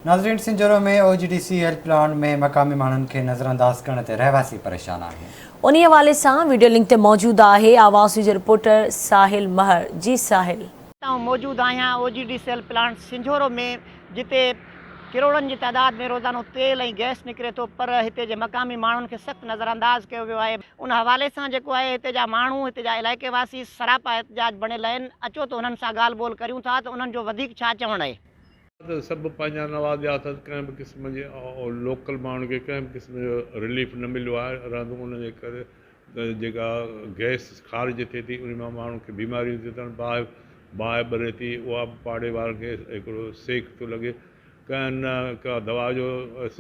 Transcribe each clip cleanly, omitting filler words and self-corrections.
ناظرين Sanjhoro ۾ O G D C L plant ۾ مقامي ماڻهن کي نظرانداز ڪرڻ تي رهواسي پريشان آهن. انهي حوالي سان وڊيو لنڪ تي موجود آهي آواز نيوز جو رپورٽر ساحل مهر جي ساحل. آئون موجود آهيان O G D C L plant Sanjhoro ۾ جتي ڪروڙن جي تعداد ۾ روزانو تيل ۽ گئس نڪري ٿو پر هتي جي مقامي ماڻهن کي سخت نظرانداز ڪيو ويو آهي ان حوالي سان جيڪو آهي هتي جا ماڻهو هتي جا علائقي واسي سراپا احتجاج بڻيل آهن اچو ته انهن سان ڳالهه ٻولهه ڪريون ٿا ته انهن جو وڌيڪ ڇا چوڻ آهي. ته سڀ پنهنجا نوازيا اٿس ڪنهن به قسم جي لوڪل ماڻهن کي ڪنهن به قسم جو رليف نه مليو آهي رهندو ان جي ڪري ته جيڪا گئس خارج ٿئي ٿي ان مان ماڻهن کي بيماريون ٿيون ٿين باهه باهه ٻري ٿي اها به پاڙي وارن کي هڪڙو سيڪ ٿو لڳي ڪنهن نه ڪا دوا جو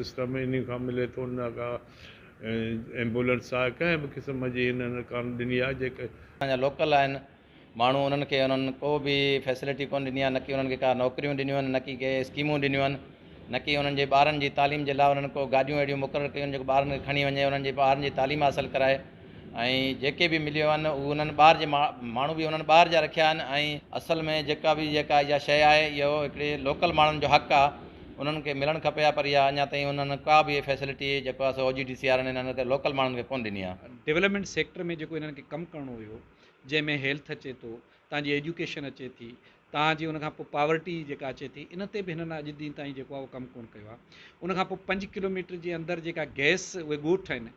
سسٽم انهي کان ملي ٿو نه ڪا ايمبولنس آهي ڪنهن به قسم جي هنن ڪانه ڏني آهي جيڪي اسان جا لوڪل آهن ماڻهو انهن کي انهن ڪو به فيسلٽي ڪونه ڏني آهي نڪي انهن کي ڪا نوڪريون ڏنيون آهن نڪي ڪي اسڪيمون ڏنيون آهن نڪي انهن جي ٻارن جي تعليم جي لاء انهن ڪو گاڏيون اهڙيون مقرر ڪيون آهن جيڪو ٻارن کي کڻي وڃي انهن جي ٻارن جي تعليم حاصل ڪرائي ۽ جيڪي به مليو آهن اهو انهن ٻاهر جي ماڻهو به انهن ٻاهر جا رکيا آهن ۽ اصل ۾ جيڪا به جيڪا اها شيء آهي اهو هڪڙي لوڪل ماڻهن جو حق آهي انهن کي ملڻ کپي ها پر اها اڃا تائين انهن ڪا به فيسلٽي جيڪو آهي سو او جي ڊي سي وارن انهن کي لوڪل ماڻهن کي ڪونه ڏني آهي. ڊولپمينٽ سيڪٽر ۾ جيڪو انهن کي ڪم ڪرڻو هيو جنهن ۾ هيلٿ اچي ٿو، توهان جي ايجوڪيشن اچي ٿي، توهان جي ان کان پوء پاورٽي جيڪا اچي ٿي، ان تي به هنن اڄ ڏينهن تائين جيڪو آهي اهو ڪم ڪونه ڪيو آهي. ان کان پوء پنج ڪلوميٽر جي اندر جيڪا گئس اهي ڳوٺ آهن،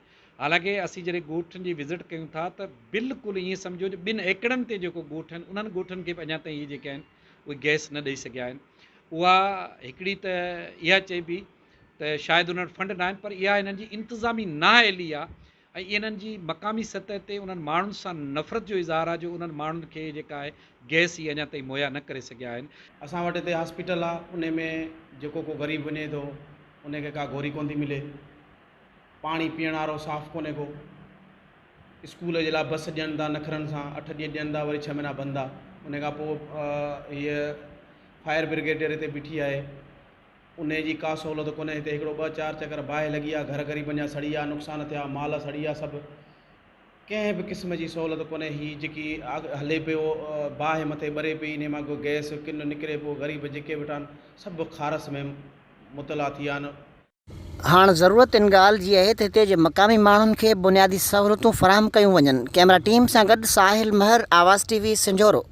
حالانڪه اسين جڏهن ڳوٺن جي وزٽ ڪيون ٿا ته بلڪل ائين سمجهو جو ٻن ايڪڙن تي جيڪو ڳوٺ آهن انهن ڳوٺن کي به اڃا تائين اهي جيڪي آهن اهي گئس نه ڏئي سگهيا آهن. اها هڪڙي ته اها چئبي ته شايد انهن وٽ فنڊ ناهن پر اها هنن جي انتظامي نااهلي آهي ۽ انهن جي مقامي سطح تي انهن ماڻهن سان نفرت جو اظهار آهي جو انهن ماڻهن کي جيڪا آهي گئس ئي اڃا تائين مهيا نه ڪري سگهيا آهن. اسان وٽ هتي هاسپيٽل آ انهي ۾ جيڪو ڪو غريب وڃي ٿو انهي کي ڪا گوري ڪونه ٿي ملي پاڻي پيئڻ وارو صاف ڪونهي ڪو اسڪول جي لاء بس ڏين ٿا نخرن سان اٺ ڏينهن ڏين ٿا وري ڇهه مهينا بند آ انهي کان پوء هيء فائر برگيڊ هتي بيٺي آهي انهيء جي ڪا سهولت ڪونهي. هتي هڪڙو ٻه چار چڪر باهه لڳي آ، گهر غريبن جا سڙي ويا، نقصان ٿيا، مال سڙي ويا سڀ. ڪنهن به قسم جي سهولت ڪونهي. هي جيڪي هلي پيو، باهه مٿي ٻري پئي، انهيء مان ڪو گئس ڪن نڪري پيو، غريب جيڪي ويٺا آهن، سڀ خارس ۾ مبتلا ٿي ويا آهن. هاڻ ضرورت ان ڳالهه جي آهي ته هتي جي مقامي ماڻهن کي بنيادي سهولتون فراهم ڪيون وڃن. ڪئميرا ٽيم سان گڏ ساحل مهر، آواز ٽي وي، سنجهورو.